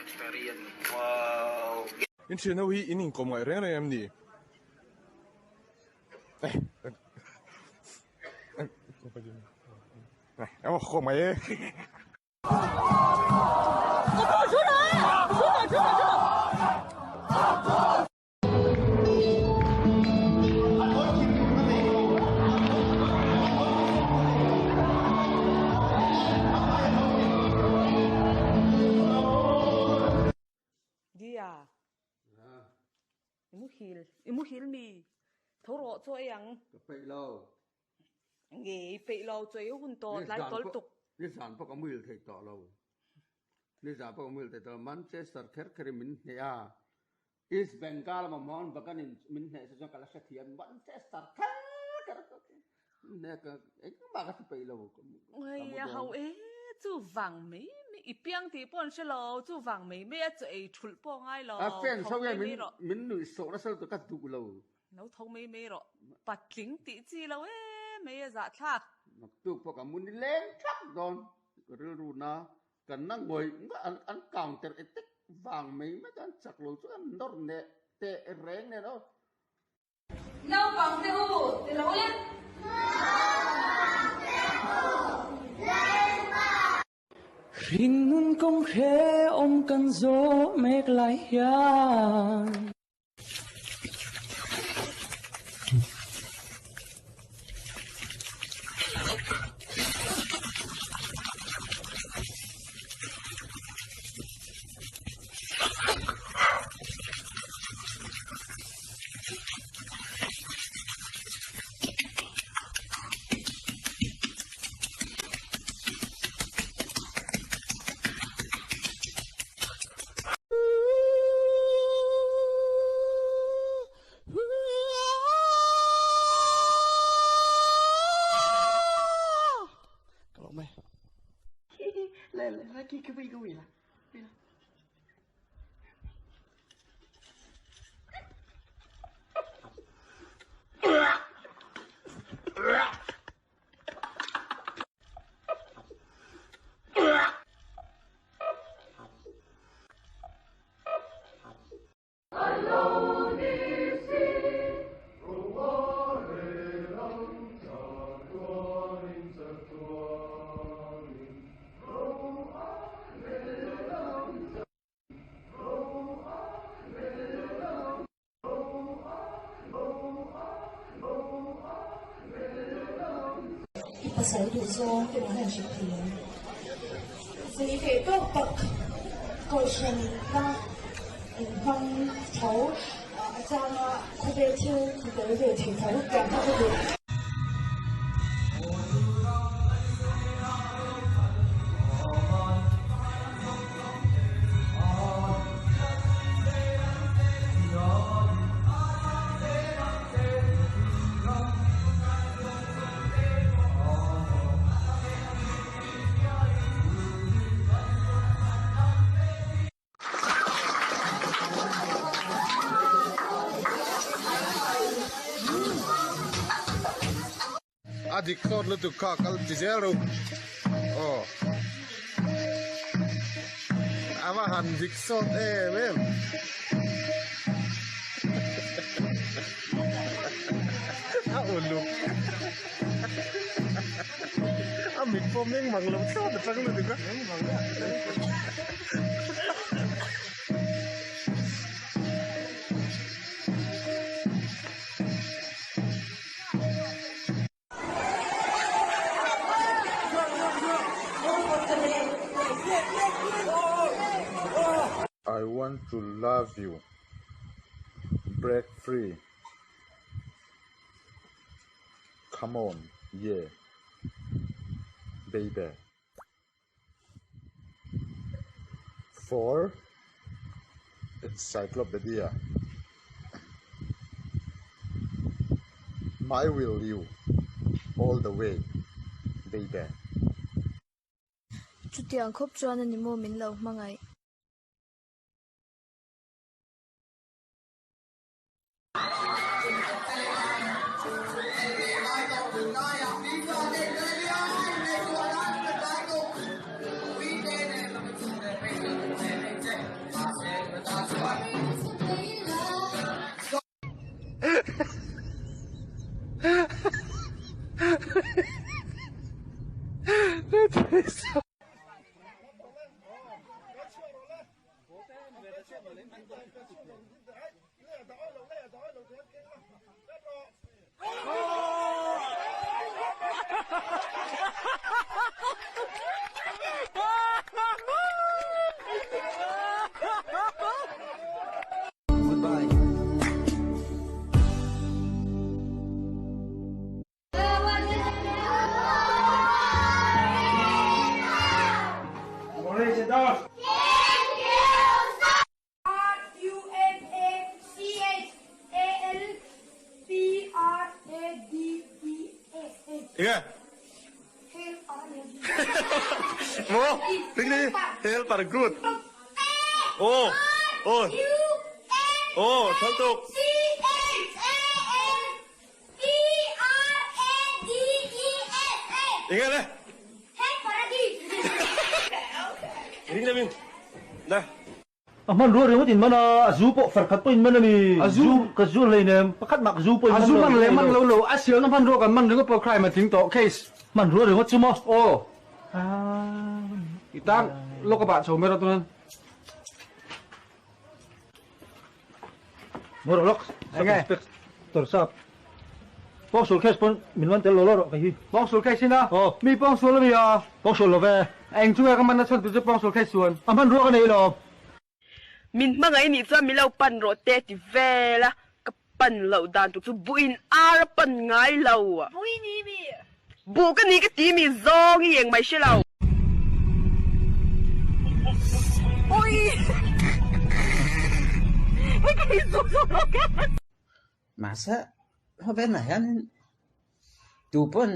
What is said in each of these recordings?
Experience wow. In thian ho hi in inkawm ngaih reng reng em ni? Dia. I muhil, i muhil mi. Tho rawh chaw ei ang. Ka peih lo. Nge i peih lo chaw ei hun tawh tlai tawl tuk. Nizan pawh ka muhil thei tawh lo. Nizan pawh ka muhil thei tawh lo. Manchester kher kher in min hneh a. East Bengal emaw Mohun Bagan in min hneh se chuan ka la hrethiam. Manchester kher kher min hneh ka engmah ka hre peih lo. Ngai a ho e chu vang mai mai i piang tih pawh an hre lo chu vang mai mai a chaw ei thulh pawh a ngai lo. A fans ho hian min min nuih sawh nasa lutuk ka duh lo. Lo tho mai mai rawh. Patling tih chi lo em mai a zahthlak. Naktuk pawh ka mun leng thak dawn rilru na kan na ngawih ngawih an an counter attack vang mai mai chuan chak lo chu an nawr neh teh reng nen aw. Naupang te u ti lo le. Naupang te u Lalpa. Hringnun kawng hrehawm kan zawh mek lai hian. I pasal duh zawng te min han hrilh thei ang. Zei ve tawk tak kohhran na inhmang tho a changa khawvel thil ti tel ve thei tho tiang kha ka duh. A dik thlawt lutuk kha kal ti zel ru aw a va han dik sawt em em. A uluk a mit pawh meng mang lo thlawt a tang lutuk a. I want to love you break free come on yeah baby for encyclopedia my will you all the way baby. Chutiang khawp chuan a ni maw min lo hmangaih? A hmanrua ringawt in man a, a zu pawh farkhat pawh in man a mi. A zu ka zu hleinem, pakhat mah ka zu pawh in man lo. A zu man leh man lo lo, a sialna hmanrua kan man ringawt pawh crime a tling tawh case. Hmanrua ringawt chu maw? Aw. I tan lawk a bah chho mai rawh tunan. Maw rawh lawk, sub inspector sap. Pawngsual case pawn min man tel lo lo rawh kei hi. Pawngsual case in a? Aw. Mi pawngsual a mi a? Pawngsual lo ve. Eng chu nge ka man na chhan tur chu pawngsual case chuan? A hmanrua ka nei lo. Min hmangaih nih chuan min lo pan rawh te ti vel a, ka pan loh dan tur chu buh in ar a pan ngai lo. Buh i ni mi? Buh ka ni ka ti mi zawng i eng mai hre lo. Mahse, khawvelah hianin tu pawn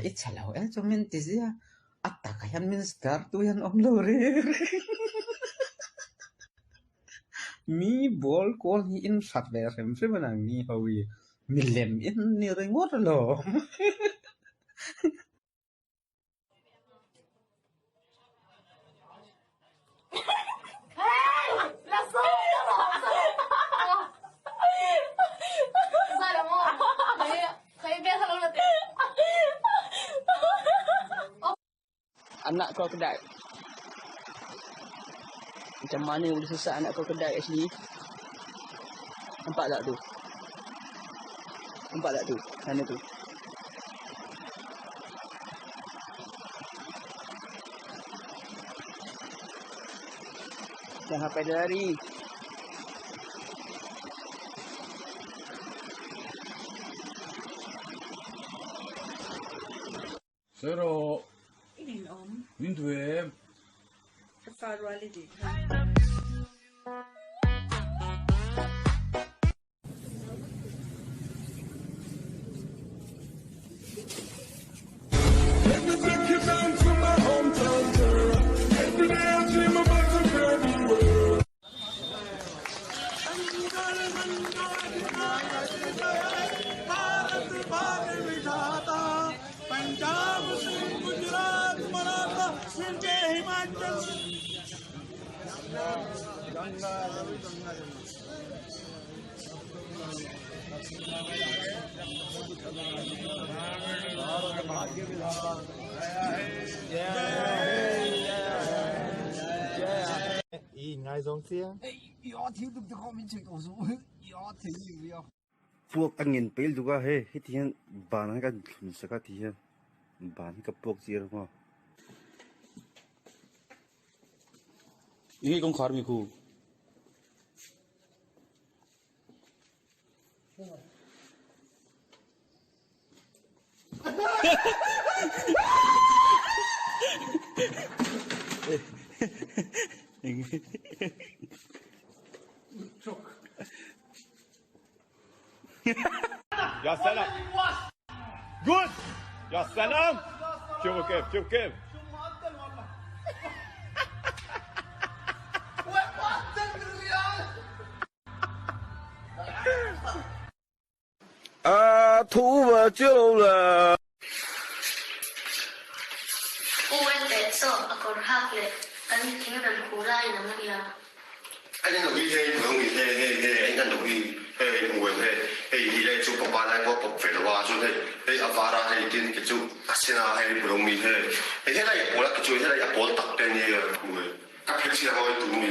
i chhe lo e chu min ti zia, a takah hian min star tu hian awm lo reng reng. Mi bawl kual hi in hrat ve hrim hrim a nang ni ho hi, milem in ni ringawt alawm. Anak kau kedai. Macam mana boleh sesat anak kau kedai kat sini? Nampak tak tu? Nampak tak tu? Sana tu. Jangan sampai dia lari. Sero. I nin awm. Min duh em? Ka fa rual i tih kha. Puak a ngen peil duk a hei heti hian ban an kan thlun sak a ti hian ban hi ka puak chiar ang aw. Enge kawngkhar mi khu? يا سلام جود يا سلام شوفوا كيف شوف كيف 啊，头发旧了。 USA saw a kawr hak leh kan thing rawn khuh laiin a mu a. Hei hi hei chu pawpa lai pawh a pawp ve lo a, chuan hei hei a var a hei tin khi chu a sen a hei bulawng mi hei hei helai a pawl a khi chu helai a pawl tak te ania ka hmu e ka phe chhiar ngawi tu mi.